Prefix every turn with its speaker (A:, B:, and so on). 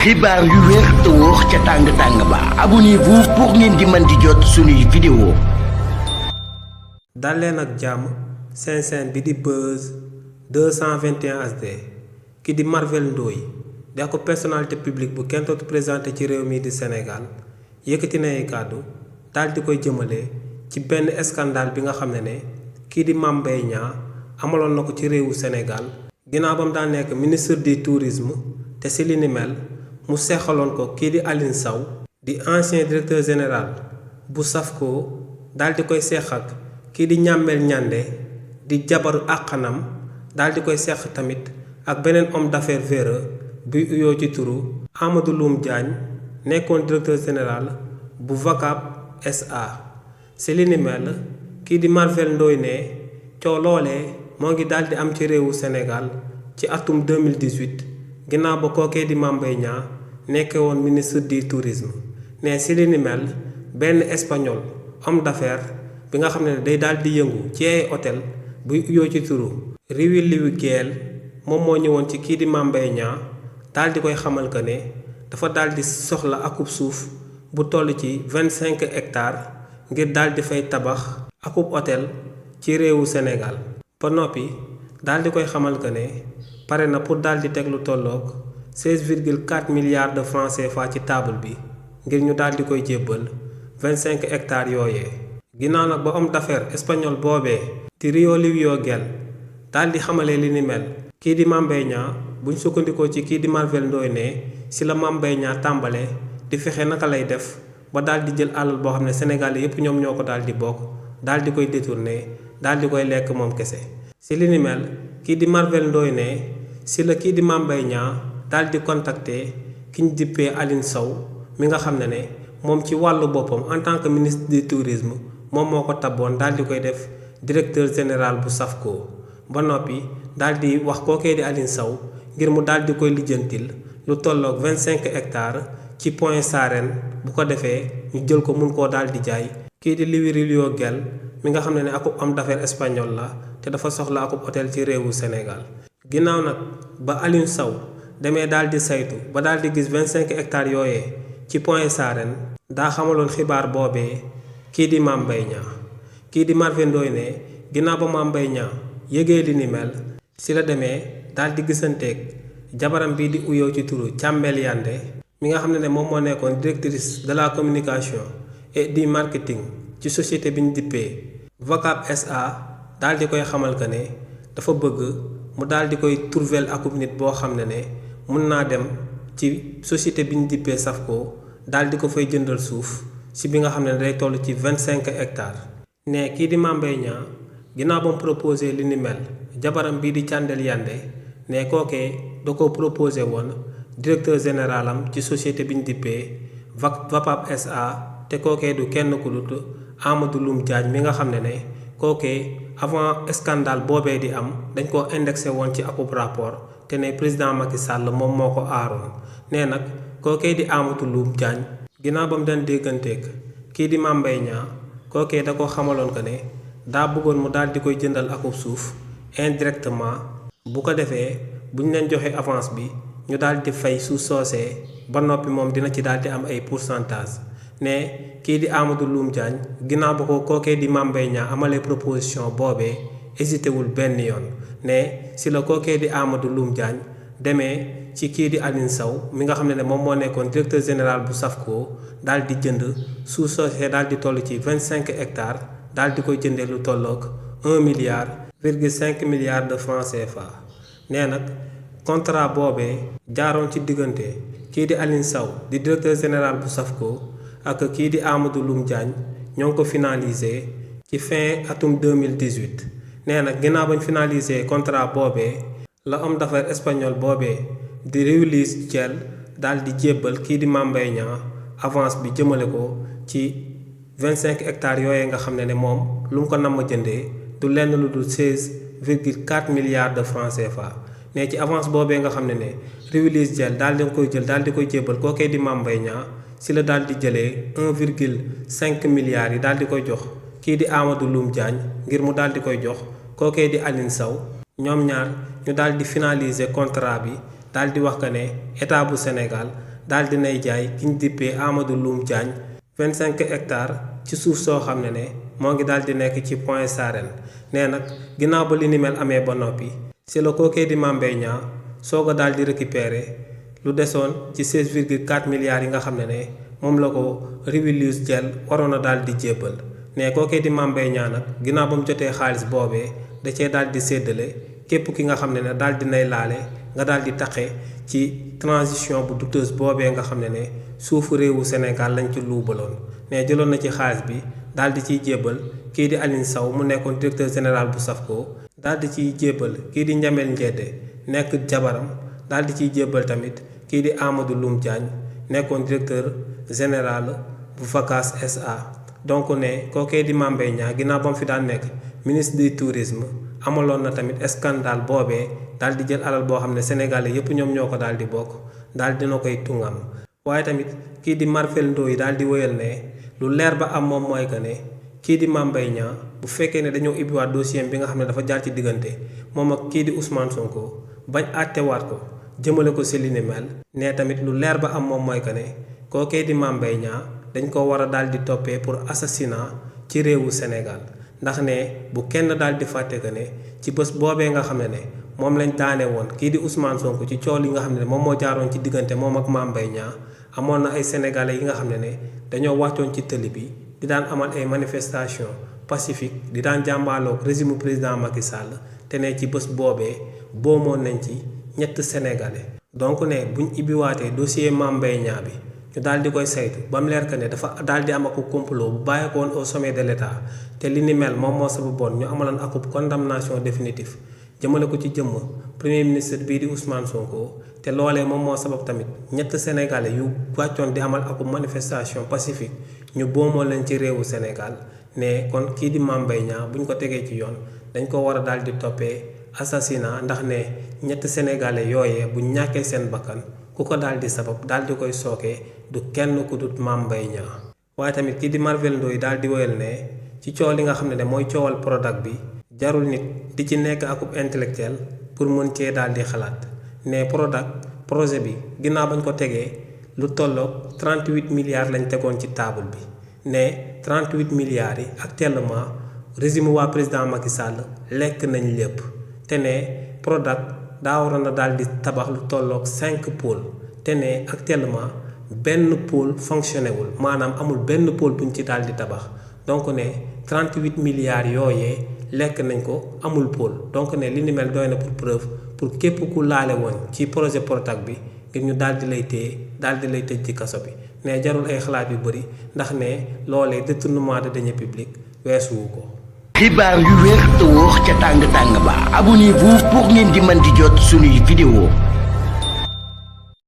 A: xibaar yu wér te wóor ca tàng ba abonnez-vous pour ngeen di mën di jot suñuy vidéo.
B: dal leen ak jàmm seen chaîne bi di Buzz 221 HD ki di Marvel Ndoye di ko personnalité publique bu kenn dootu présenté ci réew mi di Sénégal yëkkati na ay kàddu daal di koy jëmale ci benn scandale bi nga xam ne kii di Mame Mbaye Niang amaloon na ko ci réewu Sénégal ginnaaw ba mu daan nekk ministre du tourisme te si li ni mel mu seexaloon ko kii di Aline Sow di ancien directeur général bu SAFCO daal di koy seex ak kii di Ñàmmel Ñande di jabaru àqanam daal di koy seex tamit ak beneen homme d'affaires véreux buy uyoo ci turu Amadou Loum Diagne nekkoon directeur général bu VACAP SA si li ni mel kii di Marvel Ndoye ne coow loolee moo ngi daal di am ci réewu Sénégal ci atum 2018 ginnaaw ba kookee di Mame Mbaye Niang nekke woon ministre du tourisme ne si li ni mel benn espagnol homme d'affaires bi nga xam ne day daal di yëngu ci ay hôtel buy uyoo ci turu Riwi Liwi Geel moom moo ñëwoon ci kii di Mame Mbaye Niang daal di koy xamal que ne dafa daal di soxla akub suuf bu toll ci 25 hectares ngir daal di fay tabax akub hôtel ci réewu Sénégal ba noppi daal di koy xamal que ne pare na pour daal di teg lu tolloog 16,4 milliards de francs CFA ci table bi ngir ñu daal di koy jébbal 25 hectares yooyee. ginnaaw nag ba homme d'affaires espagnol boobee di Rio Liwio Gel daal di xamale li ni mel kii di Mame Mbaye Niang buñ sukkandikoo ci kii di Marvel Ndoye ne si la Mame Mbaye Niang tàmbale di fexe naka lay def ba daal di jël alal boo xam ne Sénégalais yépp ñoom ñoo ko daal di bokk daal di koy détourné daal di koy lekk moom kese. si li ni mel kii di Marvel Ndoye ne si la kii di Mame Mbaye Niang daal di contacter ki ñu dippee Aline Sow mi nga xam ne moom ci wàllu boppam en tant que ministre du tourisme moom moo ko tabboon daal di koy def directeur général bu SAFCO ba noppi daal di wax kookee di Aline Sow ngir mu daal di koy lijjantil lu tolloog 25 hectares ci Pointe Sarène bu ko defee ñu jël ko mun koo daal di jaay kii di Liwi Gel mi nga xam ne akub homme d'affaires espagnol la te dafa soxla akub hôtel ci réewu Sénégal. ginnaaw nag ba Aline Sow demee daal di saytu ba daal di gis 25 hectares yooyee ci Pointe Sarène daa xamaloon xibaar boobee kii di Mame Mbaye Niang kii di Marvel Ndoye ne ginnaaw ba Mame Mbaye Niang yëgee li ni mel si la demee daal di gisanteeg jabaram bii di uyoo ci turu Ñàmmel Ñande mi nga xam ne moom moo nekkoon directrice de la communication et du marketing ci société bi ñu dippee VACAP SA daal di koy xamal que ne dafa bëgg mu daal di koy trouver akub nit boo xam ne mun naa dem ci société bi ñu dippee SAFCO daal di ko fay jëndal suuf si bi nga xam ne day toll ci 25 hectares. ne kii di Mame Mbaye Niang ginnaaw ba mu proposé li ni mel jabaram bii di Ñàmmel Ñande ne kookee da ko proposé woon directeur général am ci société bi ñu dippee VACAP SA te kookee du kenn ku dut Amadou Loum Diagne mi nga xam ne kookee avant scandale boobee di am dañ koo indexé woon ci akub rapport te ne président Macky Sall moom moo ko aaroon nee nag kookee di Amadou Loum Diagne ginnaaw ba mu daan dégganteeg kii di Mame Mbaye Niang kookee da ko xamaloon que ne daa bëggoon mu daal di koy jëndal akub suuf indirectement bu ko defee bu ñu leen joxe avance bi ñu daal di fay suuf soosee ba noppi moom dina ci daal di am ay pourcentage ne kii di Amadou Loum Diagne ginnaaw ba ko kookee di Mame Mbaye Niang amalee proposition boobee hésité wul benn yoon ne si la kookee di Amadou Loum Diagne demee ci kii di Aline Sow mi nga xam ne moom moo nekkoon directeur général bu SAFCO daal di jënd suuf soosee daal di toll ci 25 hectares daal di koy jëndee lu tolloog 1,5 milliard de francs CFA. nee nag contrat boobee jaaroon ci diggante kii di Aline Sow di directeur général bu SAFCO ak kii di Amadou Loum Diagne ñoo ngi ko finalisé ci fin atum 2018 nee nag ginnaaw bañ finalisé contrat boobee la homme d'affaires espagnol boobee di Riwi Gel daal di jébbal kii di Mame Mbaye Niang avance bi jëmale ko ci 25 hectares yooyee nga xam ne moom lu mu ko namm jëndee du lenn lu dul 16,4 milliards de francs CFA. ne ci avance boobee nga xam ne Riwi Gel daal di koy jël daal di koy jébbal kookee di Mame Mbaye Niang si la daal di jëlee 1,5 milliards yi daal di koy jox kii di Amadou Loum Diagne ngir mu daal di koy jox kookee di Aline Sow ñoom ñaar ñu daal di finaliser contrat bi daal di wax que ne état bu Sénégal daal di nay jaay ki ñu dippee Amadou Loum Diagne 25 hectares ci suuf soo xam ne moo ngi daal di nekk ci Pointe Sarène nee nag ginnaaw ba li ni mel amee ba noppi si la kookee di Mame Mbaye Niang soog a daal di récupérer lu desoon ci 16,4 milliards yi nga xam ne moom la ko Rivilues Jel waroon a daal di jébbal ne kookee di Mame Mbaye Niang nag ginnaaw ba mu jotee xaalis boobee da cee daal di séddale képp ki nga xam ne daal di nay laale nga daal di taqe ci transition bu douteuse boobee nga xam ne suufu réewu Sénégal lañ ci luubaloon ne jëloon na ci xaalis bi daal di ciy jébbal kii di Aline Sow mu nekkoon directeur général bu SAFCO daal di ciy jébbal kii di Ndiamel Ndiédé nekk jabaram daal di ciy jébbal tamit kii di Amadou Loum Diagne nekkoon directeur général bu Vacas SA donc ne kookee di Mame Mbaye Niang ginnaaw ba mu fi daan nekk ministre du tourisme amaloon na tamit scandale boobee daal di jël alal boo xam ne sénégalais yépp ñoom ñoo ko daal di bokk daal dina koy tungam waaye tamit kii di Marvel Ndoye daal di wéyal ne lu leer ba am moom mooy que ne kii di Mame Mbaye Niang bu fekkee ne dañoo ibbiwaat dossier bi nga xam ne dafa jaar ci diggante moom ak kii di Ousmane Sonko bañ àttewaat ko jëmale ko si li ni mel ne tamit lu leer ba am moom mooy que ne kookee di Mame Mbaye Niang dañ ko war a daal di toppee pour assassinat ci réewu Sénégal ndax ne bu kenn daal di fàtte que ne ci bés boobee nga xam ne moom lañ daane woon kii di Ousmane Sonko ci coow li nga xam ne moom moo jaaroon ci diggante moom ak Mame Mbaye Niang amoon na ay sénégalais yi nga xam ne dañoo wàccoon ci tëli bi di daan amal ay manifestation pacifique di daan jàmbaaloog régime président Macky Sall te ne ci bés boobee boomoon nañ ci ñett sénégalais donc ne buñ ibbiwaatee dossier Mame Mbaye Niang bi ñu daal di koy saytu ba mu leer que ne dafa daal di am ak complot bu bàyyeekoon au sommet de l'État te li ni mel moom moo sababoon ñu amaloon akub condamnation définitive jëmale ko ci jëmm premier ministre bii di Ousmane Sonko te loolee moom moo sabab tamit ñett sénégalais yu wàccoon di amal akub manifestation pacifique ñu boomoo leen ci réewu Sénégal ne kon kii di Mame Mbaye Niang buñ ko tegee ci yoon dañ ko war a daal di toppee assassinat ndax ne ñett sénégalais yooyee bu ñàkkee seen bakkan ku ko daal di sabab daal di koy sookee du kenn ku dut Mame Mbaye Niang waaye tamit kii di Marvel Ndoye daal di woyal ne ci coow li nga xam ne mooy coowal Prodac bi jarul nit di ci nekk akub intellectuel pour mën cee daal di xalaat ne Prodac projet bi ginnaaw bañ ko tegee lu tolloog 38 milliards lañ tegoon ci table bi ne 38 milliards yi actuellement régime waa président Macky Sall lekk nañ lépp te ne Prodac daa waroon a daal di tabax lu tolloog 5 pôles te ne actuellement benn pôle fonctionné wul maanaam amul benn pôle buñ ci daal di tabax donc ne 38 milliards yooyee lekk nañ ko amul pôle donc ne li ni mel doy na pour preuve pour képp ku laale woon ci projet Prodac bi ngir ñu daal di lay téye daal di lay tëj ci kaso bi ne jarul ay xalaat yu bëri ndax ne loolee détournement de deniers publics weesuwu ko.
A: xibaar yu wér te wóor ca tàng tàng ba abonnez-vous pour ngeen di mën di jot suñuy vidéo